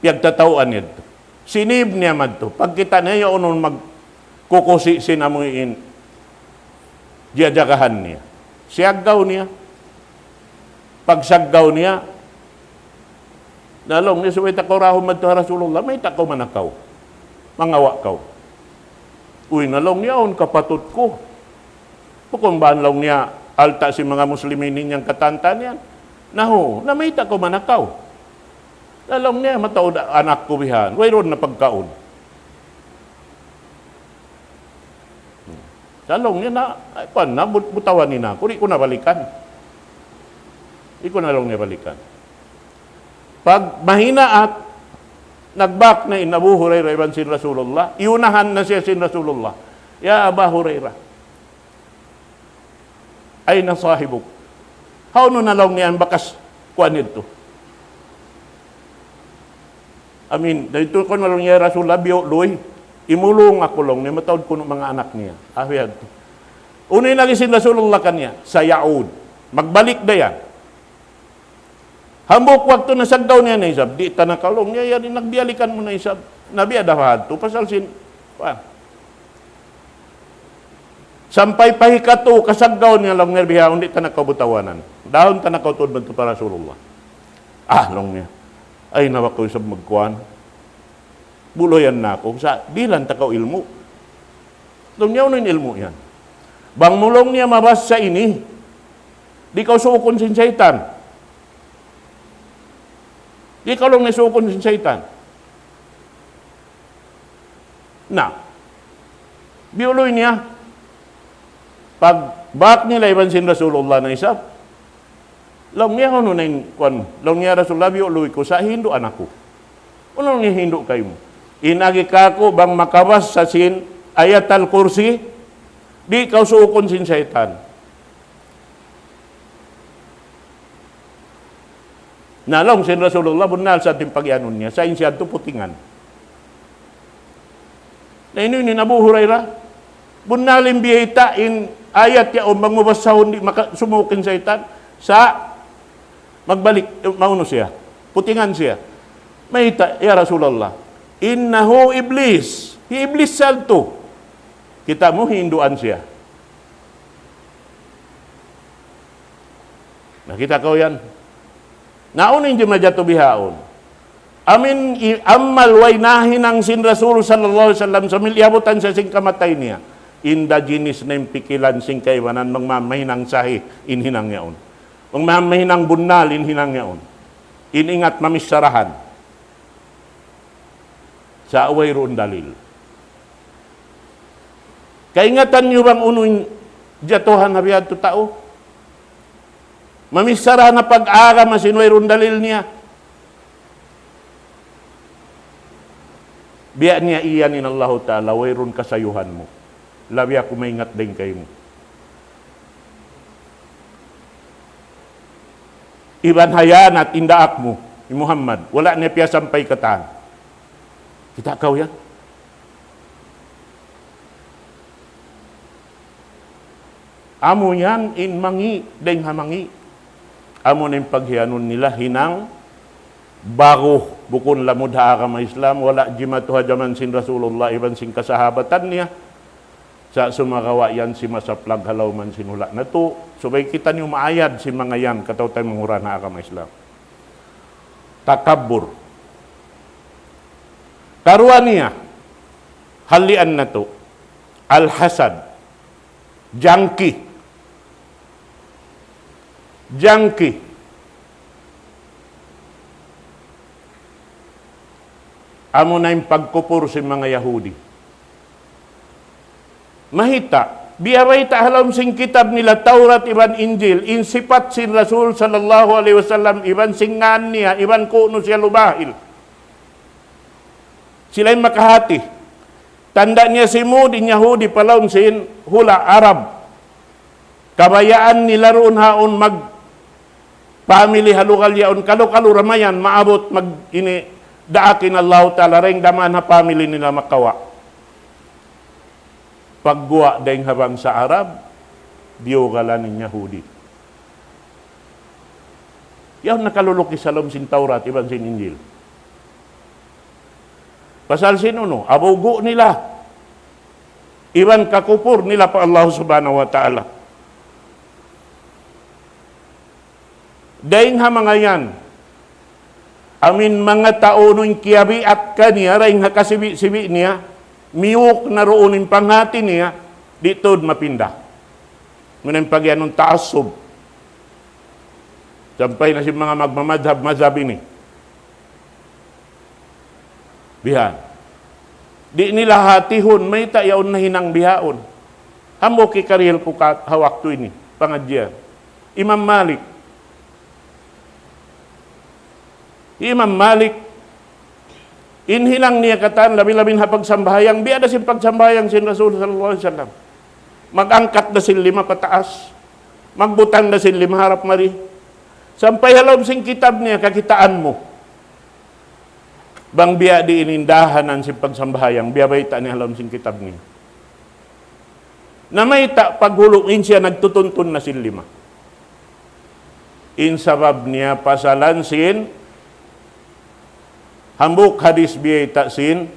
piyagtatawuan yadtu. Sinib niya madtu. Pagkita' niya yaun magkukusi sin amu in jiyajagahan niya. Siyaggaw niya. Pagsaggaw niya, na laung niya, subay ta kaw rahun madtu ha Rasulullah, mayta' kaw manakaw? Mangawa' kaw. Uy, na laung niya, awn kapatut ku. Bukun ba laung niya, alta' sin manga Muslimin in yan katantan yan? Na hu, na mayta' kaw manakaw? Na laung niya, mataud anak ku bihan, wayruun na pagkaun. Sa' laung niya na, ay, kuwan na, but-, butawan niya na aku, di' ku na balikan. Di' ku na laung niya balikan. Pag mahinaat, nagbak na in Abu Hurairah iban sin Rasulullah, iyunahan na siya sin Rasulullah. "Ya Aba Hurairah, أين صاحبك؟" Hawnu na laung niya in bakas kuwan yadtu? Amin, daytu ku na laung niya, Rasulullah, biyu' luy. Imulung aku laung niya, mataud kunu' manga anak niya. Ahu yadtu. Unu in agi sin Rasulullah kaniya? سيعود. Magbalik da yan. Hambuuk waktu nasaggaw niya na isab, di' ta na kaw laung niya, yan in nagbiyalikan mu na isab. Na biya' da hadtu, pasal sin, kuwan. Sampay pa hikatu, kasaggaw niya, laung niya, bihaun, di' ta na kaw butawanan. Daun ta na kaw tuud madtu pa Rasulullah. Ah, laung niya. Ay, nawa kaw isab magkuan. Buluyan na aku. Sa', dihilan ta kaw ilmu'. Laung niya, unu in ilmu' yan? Bang mu, laung niya, mabassa ini, di' kaw suukun sin saytan. Di' kaw, laung niya, suukun sin saytan. Na, biyuluy niya. Pagbak nila iban sin Rasulullah na isab. Laung niya, unu na in kuan mu? Laung niya, Rasulullah, biyuluy ku sa' hinduan aku. Unu in hindu' kaymu? In agi kāku' bang makabassa sin Ayat al-Kursi, di' kaw suukun sin saytan. Na laung sin Rasulullah, bunnal sa' in pagiyanun niya, sa' in siya tu putingan. Na unu in Abu Hurairah, bunnal in biyayta' in ayat yaun bang mu bassahun di' maka-, sumuuk in saytan, sa' magbalik, eh, maunu siya, putingan siya. Mayta', ya Rasulullah, innahu iblis, hi iblis sa' tu. Kita' mu, hinduan siya. Nakita' kaw yan? Na unu in jumajatu bihaun? Amin i-, amal way nahinang sin Rasul sallallahu alayhi wasallam sambil iyabutan siya sin kamatay niya. Inda jinis na in pikilan sin kaibanan, bang mahinang sahi in hinang yaun. Bang mahinang bunnal in hinang yaun. In ingat mamissarahan. Sa' wayruun dalil. Kaingatan niyu bang unu in jatuhan ha bihadtu tau? Mamissara na pag-agama sin wayruun dalil niya. Biya' niya iyan in Allahu Ta'ala, wayruun kasayuhan mu. Labi aku maingat dayn kaymu. Iban hayanat in daak mu, hi Muhammad, wala' niya piyasampay katan. Kita' kaw yan? Amu yan in mangi', dayn ha mangi'. Amu na in paghiyanun nila hinang baru, bukun lamud ha agama Islam, wala' jimatu ha jaman sin Rasulullah iban sin kasahabatan niya. Sa' sumagawa' yan simaplag ha lawm sin hula' natu'. Subay kitaniyu maayad sin manga yan, kataw-taymanghuran ha agama Islam. Takabbur. Karuwa niya, halian natu'. Al-hasad. Jangki. Jangki. Amu na in pagkupur sin manga Yahudi. Mahita', biya' bayta' ha lawm sin kitab nila Tawrat iban Injil, in sipat sin Rasul sallallahu alayhi wasallam, iban sin ngan niya, iban kunu' siya lubahil. Sila in makahati. Tanda' niya simud in Yahudi pa lawm sin hula' Arab. Kabayaan nila duun haun magpamili ha lugal yaun, kalu-kalu da mayan maabut mag-ini daak in Allahu Ta'ala, dayn da man ha pamili nila makawa'. Pagguwa' dayn ha bangsa Arab, diyugalan in Yahudi. Yaun nakalulukis ha lawm sin Tawrat iban sin Injil. Pasal sin unu, abugu' nila. Iban kakupur nila pa Allah Subhanahu wa Ta'ala. Dayn ha manga yan, amin manga tau unu in kiyabiat kaniya, dayn ha kasibi'-sibi' niya, miyuk na duun in panghati niya, di' tuud mapinda. Muna in pagiyanun ta'assub. Sampay na sin manga magmamadhab-madhab ini. Bihan. Di' nila hatihun, mayta' yaun nahinang bihaun. Hambuuk hikarihil ku ka-, ha waktu ini, pangadjian. Imam Malik. Imam Malik, in hinang niya katan, labi-labi na ha pagsambahayang, biya' da sin pagsambahayang sin Rasul sallallahu alayhi wasallam. Mag-angkat da sin lima pataas. Magbutang da sin lima harap mari. Sampay ha lawm sin kitab niya, kakitaan mu. Bang biya' diin in dahanan sin pagsambahayang, biya' bayta' niya ha lawm sin kitab niya. Na mayta' paghulug in siya nagtutuntun na sin lima. In sabab niya pasalan sin hambuuk hadis biyayta' sin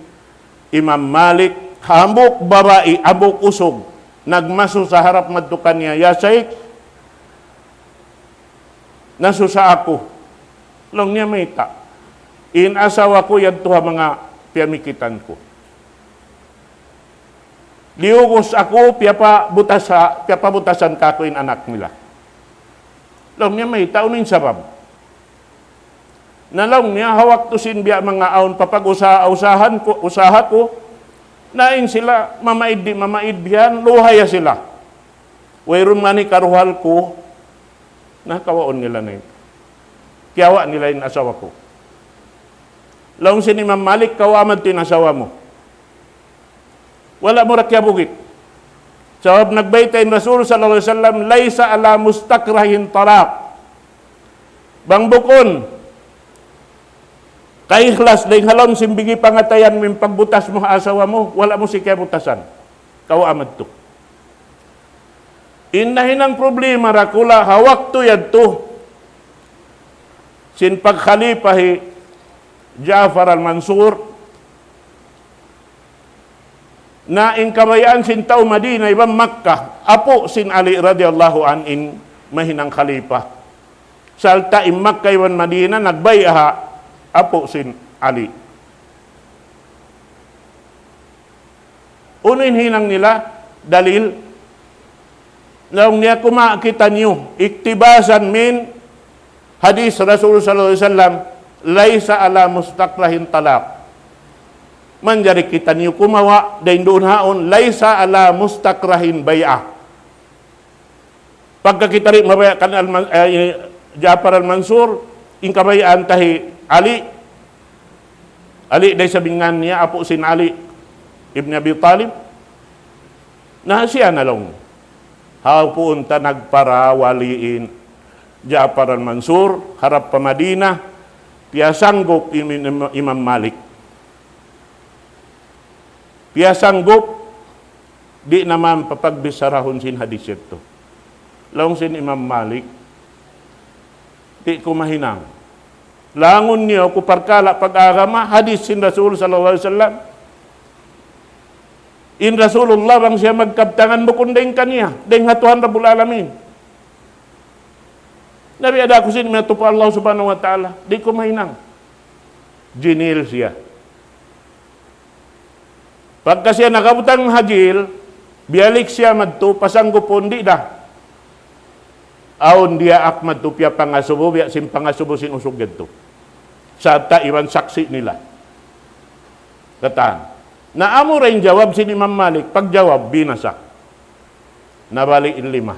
Imam Malik, hambuuk babai, hambuuk usug. Nagmasu sa harap madtu kaniya, "Ya Shaykh, nasusa aku." Laung niya, "Mayta'?" "In asawa ku yadtu ha manga piyamikitan ku. Liyugus aku, piyapabutas ha, piyapabutasan kaku' in anak nila." Laung niya, "Mayta', unu in sabab?" Na laung niya, ha waktu sin biya' manga awn papag-usaha-usahan ku, usaha ku, na in sila mamaid di' mamaid bihan, luhaya sila. Wayruun man hikaruhal ku, na kawaun nila na in. Kiyawa' nila in asawa ku. Laung sin Imam Malik, "Kaw amat in asawa mu. Wala' mu ra kiyabugit. Sabab nagbayta' in Rasul sallallahu alayhi wasallam, 'Laysa ala mustakrahin talaq.'" Bang bukun kaikhlas dayn ha lawm sin bigi pangatayan mu in pagbutas mu ha asawa mu, wala' mu siya kiyabutasan. Kaw amat tu. In nahinang problema dakula' ha waktu yadtu sin pagkhalifa hi Ja'far al-Mansur, na in kabayaan sin tau Madina iban Makkah, apu' sin Ali radiyallahu anhu in mahinang khalifa. Sarta' in Makkah iban Madina nagbay'a ha apu' sin Ali. Unu in hinang nila? Dalil. Laung niya, kumawa' kitaniyu, iktibasan min hadis Rasul sallallahu alayhi wasallam, "Laysa ala mustakrahin talaq." Manjari kitaniyu kumawa' dayn duun haun, "Laysa ala mustakrahin bay'ah." Pagka kita di' mabaya' kan Al-Man-, eh, Ja'far Al-Mansur, in kabayaan ta hi Ali, Ali dayn sa binggan niya, apu' sin Ali ibn Abi Talib. Na siya na laung. Hawpuun ta nagparawali in Ja'far Al-Mansur, harap pa Madina, piyasanggup Im-, Im-, Imam Malik. Piyasanggup, di' na man papagbissarahun sin hadis yadtu. Laung sin Imam Malik, "Di' ku mahinang. Langun niyu aku parkala' pag-agama, hadis sin Rasul sallallahu alayhi wasallam. In Rasulullah bang siya magkabtangan bukun dayn kaniya, dayn ha Tuhan Rabbul Alamin. Na biya' da aku sin miyatu pa Allah Subhanahu wa Ta'ala, di' ku mahinang." Jinil siya. Pagka siya nakabutang ha jil, biyalik siya madtu, pasanggupun, di' da. Awn diyaak madtu piyapangasubu, biya' sin pangasubu sin usug yadtu. Sarta' iban saksi' nila. Katan. Na amu ra in jawab sin Imam Malik, pagjawab, binasa. Nabali' in lima.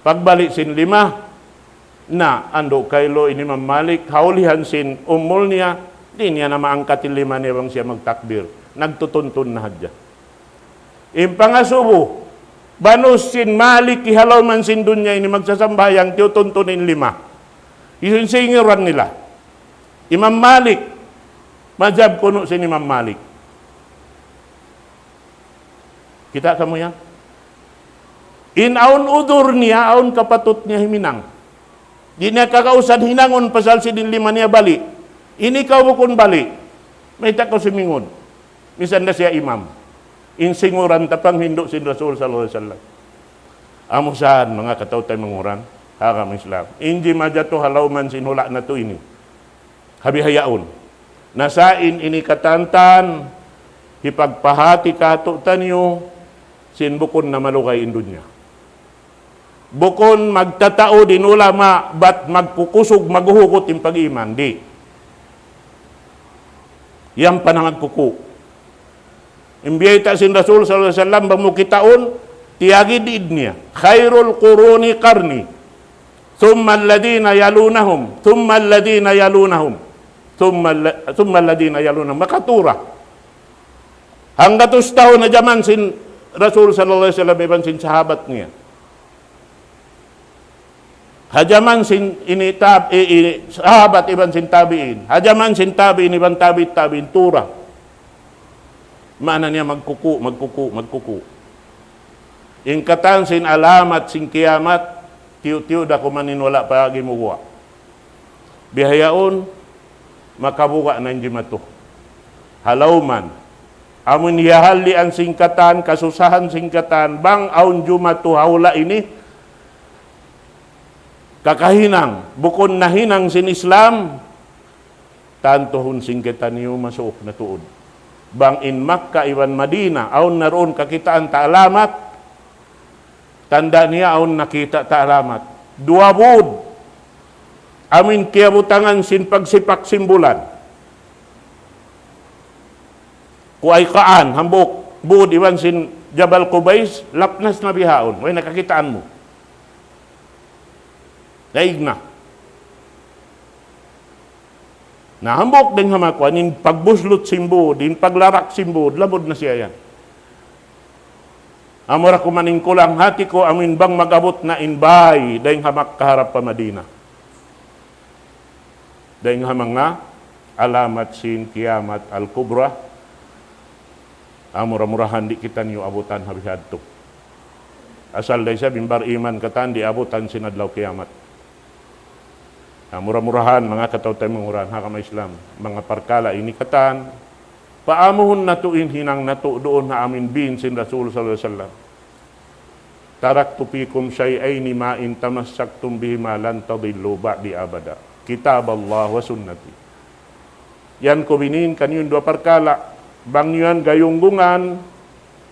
Pagbali' sin lima, na andu' kailu in Imam Malik, ha ulihan sin umul niya, di' niya na maangkat in lima niya bang siya magtakbir. Nagtutuntun na hadja. In pangasubu, banus sin Malik ha lawm sin dunya ini magsasambahayang, tiyutuntun in lima. Isin singiran nila. Imam Malik, madhab kunu' sin Imam Malik. Kita' kamu yan? In awn udur niya, awn kapatut niya himinang. Di' niya kagausan hinangun pasal sin in lima niya bali'. Ini kaw bukun bali'. Mayta' kaw simingud? Misan da siya imam. In singuran ta panghindu' sin Rasul sallallahu alayhi wasallam. Amu saan, manga kataw-taymanghuran, manga kaibanan ha agama Islam. In jimatu ha lawm sin hula' natu' ini. Ha bihaun. Na sa' in ini katantan, hipagpahati kātu'niyu, sin bukun na malugay in dunya. Bukun magtataud in ulama, bat magkukusug, maghuhugut in pag-iman. Di'. Yan pa na magkuku'. In biyayta' sin Rasul sallallahu alayhi wasallam, bang mu kitaun, tiyagid-id niya. خير القرون قرني ثم الذين يلونهم ثم الذين يلونهم ثم ال-، ثم الذين يلونهم. Makatura. Hanggatus tahun ha jaman sin Rasul sallallahu alayhi wasallam iban sin sahabat niya. Ha jaman sin ini tab-, i-, i-, sahabat iban sin tabi'in. Ha jaman sin tabi'in iban tabi'it tabi'in, tura. Maana niya magkuku', magkuku', magkuku'. In katan sin alamat sin kiyamat, tiyu'-tiyu' da kuman in wala' pa gimuwa'. Bihaun, makabuga' na in jimatu. Ha lawm. Amun hiyahalian sin katan, kasusahan sin katan, bang awn jumatu ha hula' ini, kakahinang, bukun nahinang sin Islam, tantuhun sin kitaniyu masuuk na tuud. Bang in Makkah iban Madinah, awn na duun kakitaan ta alamat, tanda' niya awn nakita' ta alamat. Duwa būd, amun kiyabutangan sin pagsipak sin bulan. Kuway kaan, hambuuk būd iban sin Jabal Qubays, lapnas na bihaun. Way na kakitaan mu. Daig na. Na hambuuk dayn ha makuan, in pagbuslut sin būd, in paglarak sin būd, lamud na siya yan. Amura ku man in kulang hati ku, amun bang mag-abut na in bay, dayn ha Makkah harap pa Madinah. Dayn ha manga alamat sin Kiyamat Al-Kubra, amura-murahan di' kitaniyu abutan ha bihadtu. Asal da isab in bar-iman katan di' abutan sin adlaw kiyamat. Na mura-murahan, manga kataw-taymanghuran ha agama Islam, manga parkala' ini katan, paamuhun natu' in hinang natu' duun ha amun biin sin Rasul sallallahu alayhi wasallam. تركت فيكم شيئين ما إن تمسكتم بهما لن تضلوا بعدي أبدا، كتاب الله وسنتي. Yan ku biniin kaniyu in duwa parkala'. Bang niyu yan gayunggungan,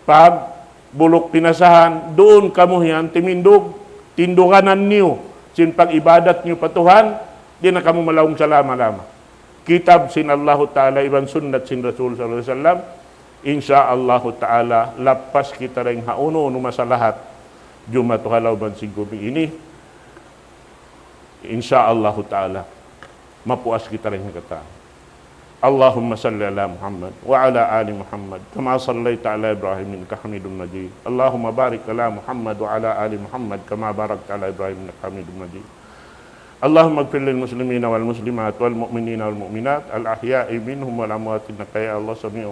pagbuluk pinasahan, duun kamu yan timindug, tinduganan niyu sin pag-ibadat niyu pa Tuhan, di' na kamu malaung salama-lama. Kitab sin Allahu Ta'ala iban sunnat sin Rasul sallallahu alayhi wasallam, insya Allahu Ta'ala, lappas kita dayn ha unu-unu masalahat jumatu ha lawm sin gumi ini. Insya Allahu Ta'ala, mapuas kita dayn ha katan. اللهم صل على محمد وعلى آل محمد كما صليت على إبراهيم إنك حميد مجيد. اللهم بارك على محمد وعلى آل محمد كما باركت على إبراهيم إنك حميد مجيد. اللهم اغفر للمسلمين والمسلمات والمؤمنين والمؤمنات الأحياء منهم والأموات إنك يا الله سميع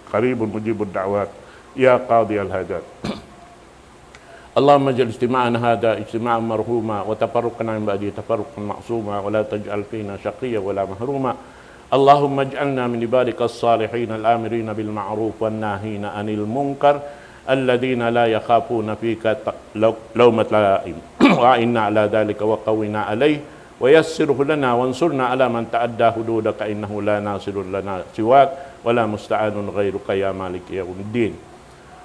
قريب مجيب الدعوات يا قاضي الحاجات. اللهم اجعل اجتماعنا هذا اجتماعا مرحوما وتفرقنا من بعده تفرقا معصوما ولا تجعل فينا شقيا ولا محروما. اللهم اجعلنا من عبادك الصالحين الآمرين بالمعروف والناهين عن المنكر الذين لا يخافون فيك ت-، لو-، لومة لائم. وأعنا على ذلك وقونا عليه ويسره لنا وانصرنا على من تعدى حدودك إنه لا ناصر لنا سواك ولا مستعان غيرك يا مالك يوم الدين.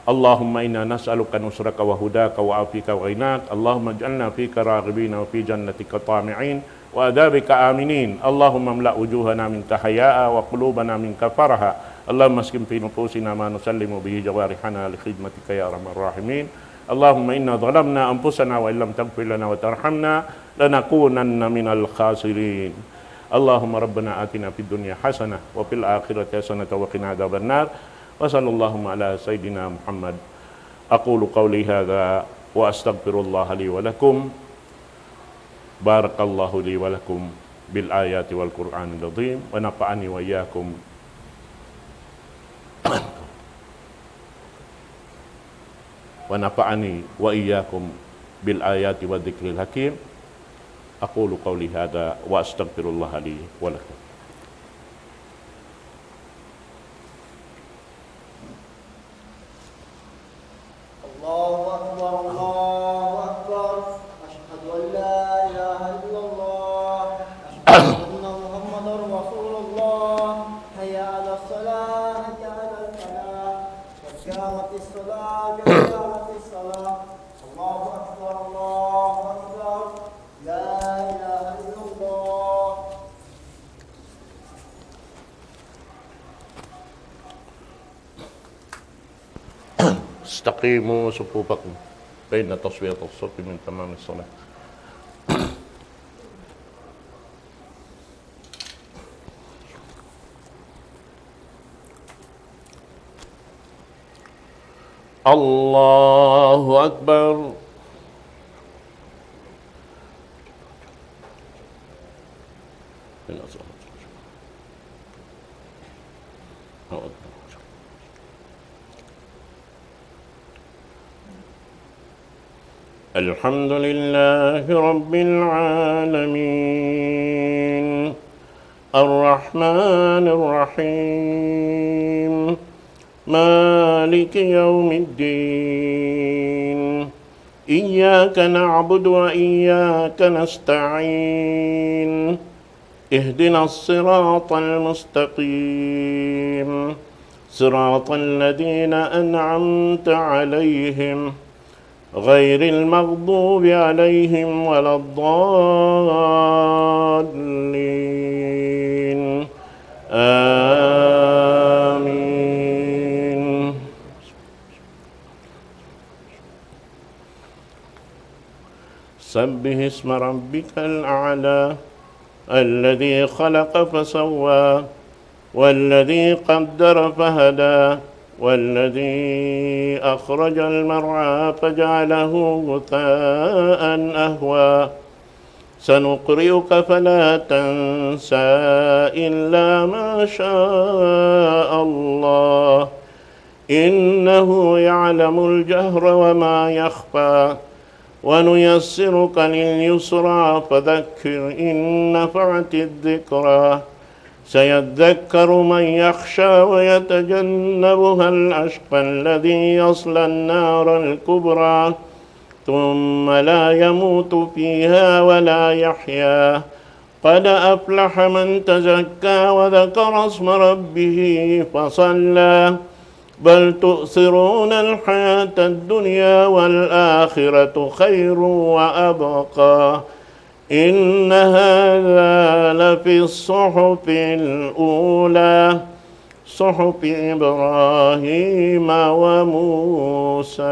اللهم إنا نسألك نصرك وهداك وعفوك وغناك. اللهم اجعلنا فيك راغبين وفي جنتك طامعين وعذابك آمنين. اللهم املأ وجوهنا منك حياء وقلوبنا منك فرحا. اللهم اسكن في نفوسنا ما نسلم به جوارحنا لخدمتك يا أرحم الراحمين. اللهم إنا ظلمنا أنفسنا وإن لم تغفر لنا وترحمنا لنكونن من الخاسرين. اللهم ربنا آتنا في الدنيا حسنة وفي الآخرة حسنة وقنا عذاب النار. وصلى اللهم على سيدنا محمد. أقول قولي هذا وأستغفر الله لي ولكم. بارك الله لي ولكم بالآيات والقرآن العظيم، ونفعني وإياكم، ونفعني وإياكم بالآيات والذكر الحكيم. أقول قولي هذا وأستغفر الله لي ولكم. الله أكبر، الله أكبر. أشهد أن لا إله إلا الله. أشهد أن محمدا رسول الله. حي على الصلاة، حي على الفلاح. قد قامت الصلاة، قد قامت الصلاة. الله أكبر، الله أكبر. لا إله إلا الله. استقيموا صفوفكم فإن تسوية الصف من تمام الصلاة. الله أكبر. الحمد لله رب العالمين. الرحمن الرحيم. مالك يوم الدين. إياك نعبد وإياك نستعين. اهدنا الصراط المستقيم. صراط الذين أنعمت عليهم غير المغضوب عليهم ولا الضالين. آمين. سبح اسم ربك الأعلى الذي خلق فسوى والذي قدر فهدى والذي أخرج المرعى فجعله غثاء أحوى. سنقرئك فلا تنسى إلا ما شاء الله إنه يعلم الجهر وما يخفى. ونيسرك لليسرى فذكر إن نفعت الذكرى. سيذكر من يخشى ويتجنبها الأشقى الذي يصلى النار الكبرى ثم لا يموت فيها ولا يحيا. قد أفلح من تزكى وذكر اسم ربه فصلى. بل تؤثرون الحياة الدنيا والآخرة خير وأبقى. إن هذا لفي الصحف الأولى صحف إبراهيم وموسى.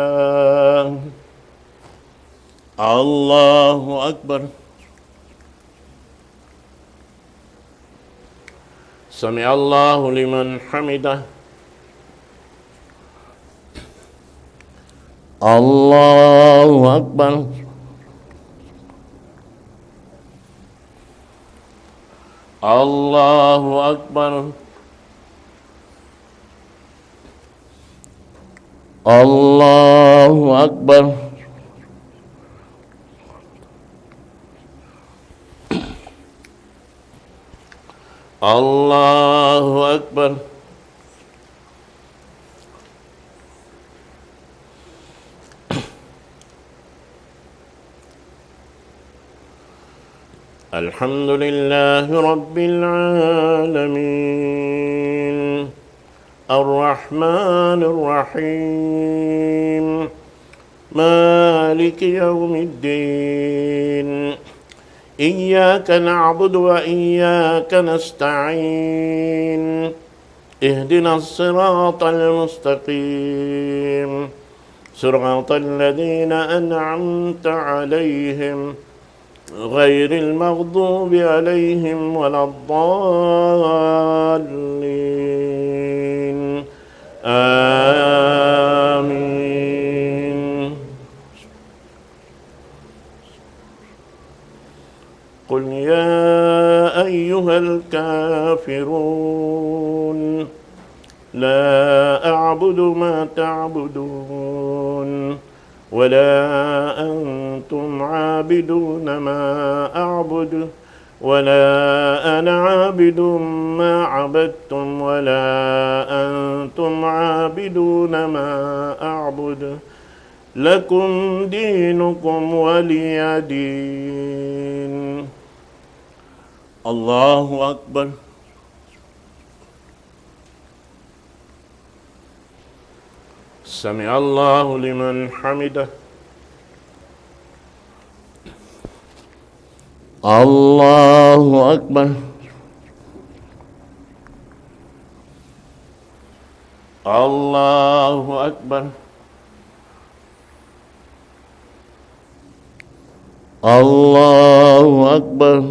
الله أكبر. سمع الله لمن حمده. الله أكبر. الله أكبر. الله أكبر. الله أكبر. الحمد لله رب العالمين. الرحمن الرحيم. مالك يوم الدين. إياك نعبد وإياك نستعين. اهدنا الصراط المستقيم. صراط الذين أنعمت عليهم غير المغضوب عليهم ولا الضالين. آمين. قل يا أيها الكافرون لا أعبد ما تعبدون ولا أنتم عابدون ما أعبد ولا أنا عابد ما عبدتم ولا أنتم عابدون ما أعبد. لكم دينكم ولي دين. الله أكبر. سمع الله لمن حمده. الله أكبر. الله أكبر. الله أكبر.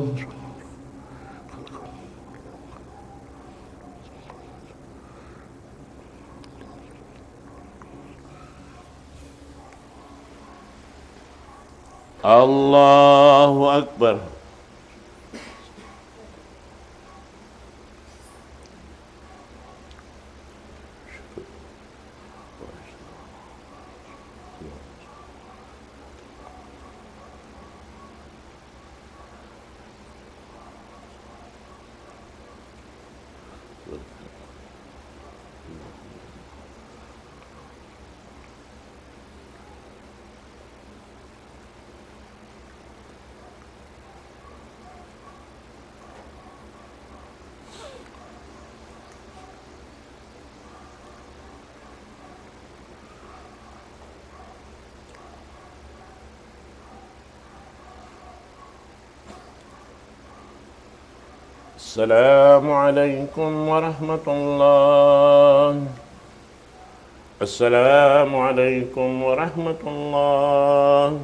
الله أكبر. السلام عليكم ورحمة الله. السلام عليكم ورحمة الله.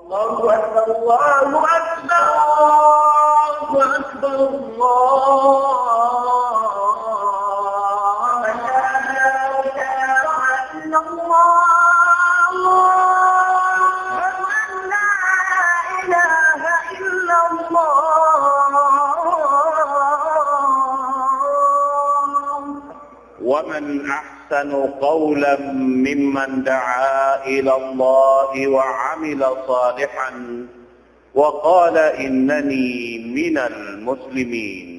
الله أكبر، الله أكبر، الله أكبر، الله أكبر. أشهد أن لا إله إلا الله. أشهد أن لا إله إلا الله. ومن أحسن قولا ممن دعا إلى الله وعمل صالحا وقال إنني من المسلمين.